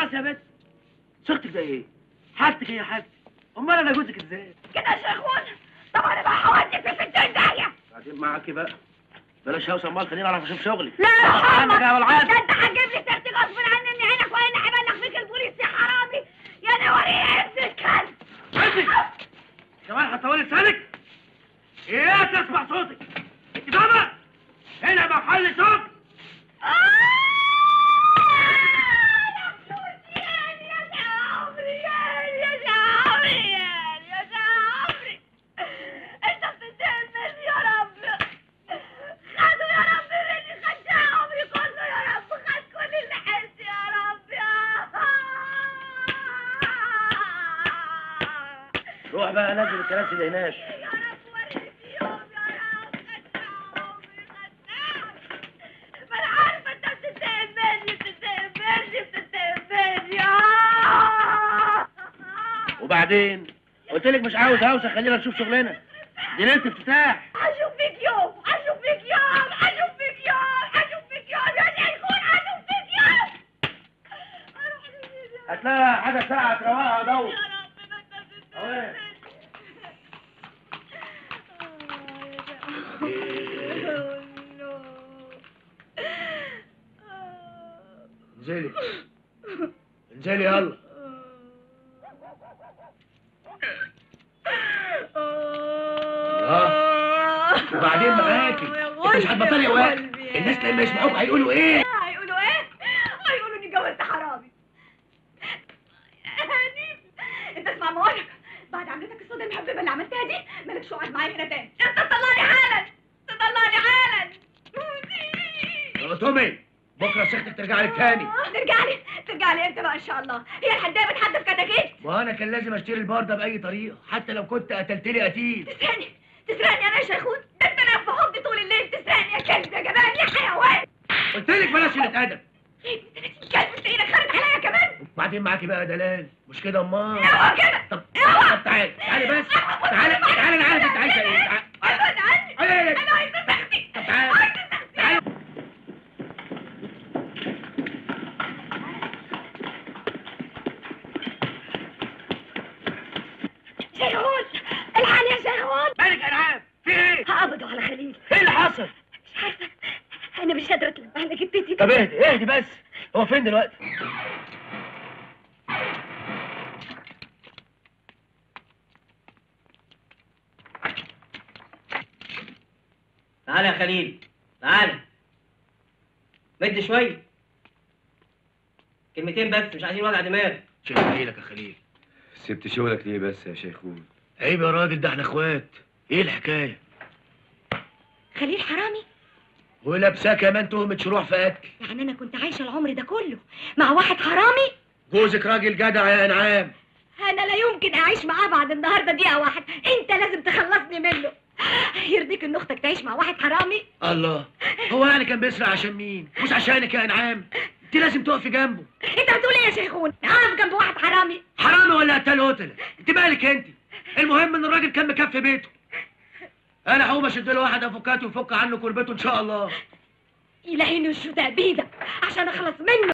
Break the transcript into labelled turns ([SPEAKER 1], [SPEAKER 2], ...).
[SPEAKER 1] خلاص يا بنت، صورتك ده ايه؟ حاجتك هي حاجتي، امال انا جوزك ازاي؟
[SPEAKER 2] كده يا شيخون؟ طب انا بقى هوديك في 60 داهية.
[SPEAKER 1] بعدين معاكي بقى، بلاش هوسه، امال خليني اعرف اشوف شغلي.
[SPEAKER 2] لا يا
[SPEAKER 1] عنك يا والعاد،
[SPEAKER 2] ده انت هتجيب لي سيرتي غصب عني اني عينك، وانا هبلغ فيك البوليس يا حرامي يا نوري يا ابن الكلب.
[SPEAKER 1] عزك كمان هتطولي لسانك؟ ايه تسمع صوتك؟ انت فاهمه؟ هنا محل شغل. روح بقى نزل الكراسي اللي هناك.
[SPEAKER 2] يا رب وريني فيهم يا رب، خدت عمري خدت عمري. ما انا عارفه انت بتنتقم مني بتنتقم مني بتنتقم مني.
[SPEAKER 1] وبعدين قلت لك مش عاوز هوسه، خلينا نشوف شغلنا. دي ليلة افتتاح.
[SPEAKER 2] هشوف فيك يوم، هشوف فيك يوم، هشوف فيك يوم، هشوف فيك يوم يا شيخون، هشوف فيك يوم.
[SPEAKER 1] هتلاقي حاجة ساعة تروقها دور. انزلي انزلي يلا. وبعدين معاكي انت مش هتبطلي يا واد. الناس لما يسمعوك هيقولوا ايه؟
[SPEAKER 2] هيقولوا ايه؟ هيقولوا اني اتجوزت حرامي. انت اسمع ما اقولك، بعد عملتك السودا المحببة اللي عملتها دي مالكش قعد معايا هنا تاني. انت تطلعني حالا، تطلعني حالا.
[SPEAKER 1] يا تومي بكره سيختك ترجع لك تاني.
[SPEAKER 2] ترجع لي؟ ترجع لي امتى بقى ان شاء الله؟ هي الحدايه بتحدف كتاكيت؟
[SPEAKER 1] وانا كان لازم اشتري البار ده باي طريقه، حتى لو كنت قتلت لي قتيل.
[SPEAKER 2] تسرقني؟ تسرقني انا يا شيخون؟ ده انت نايم في حضني طول الليل. تسرقني يا كلب يا جبان يا حيوان.
[SPEAKER 1] قلت لك بلاش قلة ادب.
[SPEAKER 2] انت كلب، انت ايدك خرت عليا كمان.
[SPEAKER 1] وبعدين معاكي بقى يا دلال، مش كده امال؟
[SPEAKER 2] اوعى كده.
[SPEAKER 1] طب طب تعالي تعالي بس، تعالي تعالي، انا عارف انت عايزه ايه.
[SPEAKER 2] ابعد عني، انا عايزه سختي.
[SPEAKER 1] طب تعالي تعالي.
[SPEAKER 2] شيخون الحقني يا شيخون.
[SPEAKER 1] مالك يا انعام؟ في ايه؟
[SPEAKER 2] هقبضوا على خليل.
[SPEAKER 1] ايه اللي حصل؟
[SPEAKER 2] مش عارفه، انا مش قادرة اتلم على جدتي.
[SPEAKER 1] طب اهدي اهدي بس، هو فين دلوقتي؟
[SPEAKER 3] تعالى يا خليل تعالى، مد شوية، كلمتين بس، مش عايزين وجع دماغ.
[SPEAKER 1] شيخ خليلك يا خليل.
[SPEAKER 4] سبت شغلك ليه بس يا شيخون؟
[SPEAKER 1] عيب يا راجل، ده احنا اخوات. ايه الحكاية؟
[SPEAKER 2] خليل حرامي
[SPEAKER 1] ولابساه كمان تهمه شروع في قتل.
[SPEAKER 2] يعني انا كنت عايشه العمر ده كله مع واحد حرامي؟
[SPEAKER 1] جوزك راجل جدع يا انعام.
[SPEAKER 2] انا لا يمكن اعيش معاه بعد النهارده دقيقة واحدة، انت لازم تخلصني منه. يرضيك ان اختك تعيش مع واحد حرامي؟
[SPEAKER 1] الله، هو يعني كان بيسرق عشان مين؟ مش عشانك يا انعام، انت لازم تقفي جنبه.
[SPEAKER 2] انت بتقول ايه يا شيخون؟ اقف جنب واحد حرامي؟
[SPEAKER 1] حرامي ولا قتال قتله؟ انت مالك انت؟ المهم ان الراجل كان مكفي بيته. انا هقوم اشد له واحد افوكاتو ويفك عنه كربته ان شاء الله.
[SPEAKER 2] يلاقيني وشه تأبيده عشان اخلص منه.